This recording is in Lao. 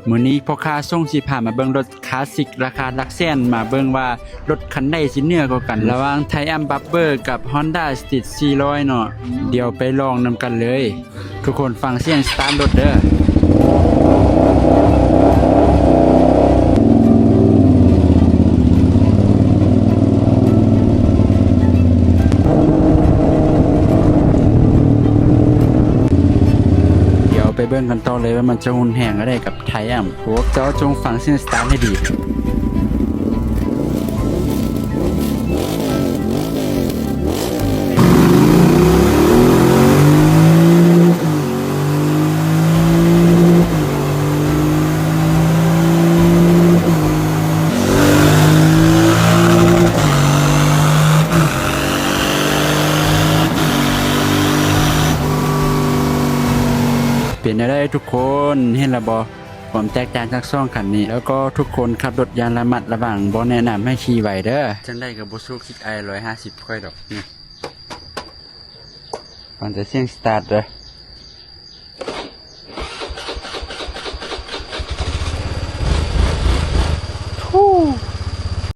ມື້ນີ້ພໍ່ຄ້າຊົງຊິພາມາເບິ່ງລົດຄລາສສິກລາຄາຫຼັກແສນ ມາເບິ່ງວ່າລົດຄັນໃດຊິເໜືອກວ່າກັນ ລະຫວ່າງໄທອັມບັບເບີກັບຮອນດ້າສະຕຣີດສີ່ຮ້ອຍເນາະ. ດຽວໄປລອງນຳກັນເລີຍ. ທຸກຄົນຟັງສຽງສະຕາດລົດເດີ. ດຽວໄປເບິ່ງກັນຕໍ່ເລີຍວ່າມັນຈະຮຸນແຮງເທົ່າໃດກັບໄທອັມ. ພວກເຈົ້າຈົ່ງຟັງສຽງສະຕາດໃຫ້ດີ. ເປັນແນວໃດທຸກຄົນ ເຫັນແລ້ວບໍ່? ຄວາມແຕກຕ່າງຈາກສອງຄັນນີ້ ແລ້ວກໍທຸກຄົນຂັບລົດຢ່າງລະມັດລະວັງ ບໍ່ແນະນຳໃຫ້ຂີ່ໄວເດີ. ຈັ່ງໃດກໍບໍ່ສູ້ຄິກໄອຮ້ອຍຫ້າສິບຂ້ອຍດອກ. ນີ້ ຟັງແຕ່ສຽງສະຕາດເດີ.